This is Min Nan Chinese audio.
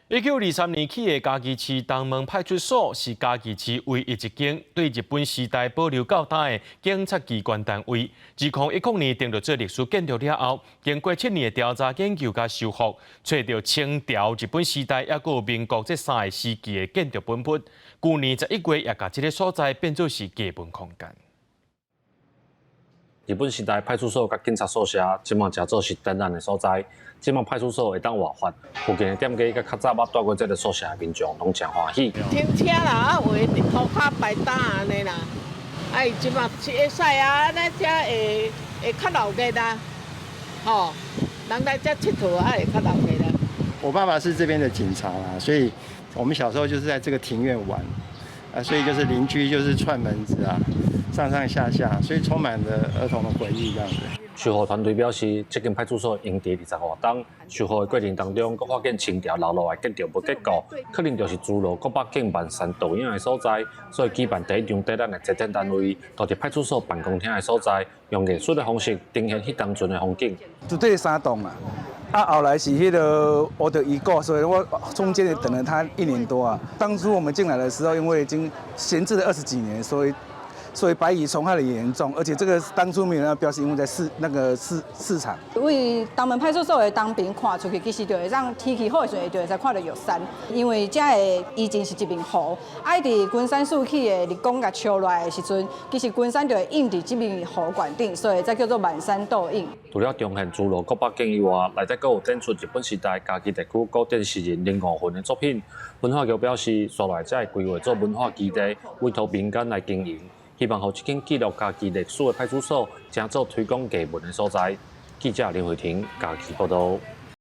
1923年起的嘉義市東門派出所是嘉義市唯一一間對日本時代保留到今的警察機關單位。2010年登錄做歷史建築了後，經過7年的調查研究佮修復，揣著清朝、日本時代猶閣有民國這三个時期的建築本物。舊年11月也共這个所在變做是藝文空間。日本時代派出所佮警察宿舍，這馬成做是展覽的所在。這馬派出所會當活發，附近的店家佮較早捌蹛過這个宿舍的民眾，攏誠歡喜。停車啦，啊，有的佇塗跤排擔按呢啦，啊，伊這馬是會使啊，按呢才會會較鬧熱啊，吼，人來遮𨑨迌啊會較鬧熱啦。我爸爸是這邊的警察啦，所以我們小時候就是在這個庭院玩，啊，所以就是鄰居就是串門子啊，上上下下，所以充滿了兒童的回憶這樣子。修復團隊表示，這間派出所營地20外冬，修復的過程當中，閣發現清朝留落來建築物結構，可能就是諸羅國北境萬山倒影的所在，所以舉辦第一場展覽的策展單位，就佇派出所辦公廳的所在，用藝術的方式呈現彼當陣的風景。絕對三棟啦，啊，後來是彼个挖著遺構，所以我中間也等了他一年多啊。當初我們進來的時候，因為已經閒置了20幾年，所以白蟻蟲害的嚴重，而且這個當初沒有那個標示，因為在市那個市市場。位東門派出所的東邊看出去，其實就會當天氣好的時陣，就會使看著玉山。因為遮的以前是一面湖，啊，佇龜山四起的日光共照落來的時陣，其實龜山就會映佇這面湖懸頂，所以才叫做萬山倒影。除了重現諸羅國北境以外，內底閣有展出日本時代嘉義地區古典詩人林五雲的作品。文化局表示，紲落來才會規劃做文化基地，委託民間來經營。希望予這間記錄嘉義歷史的派出所，成做推廣藝文的所在。記者林慧婷嘉義報道。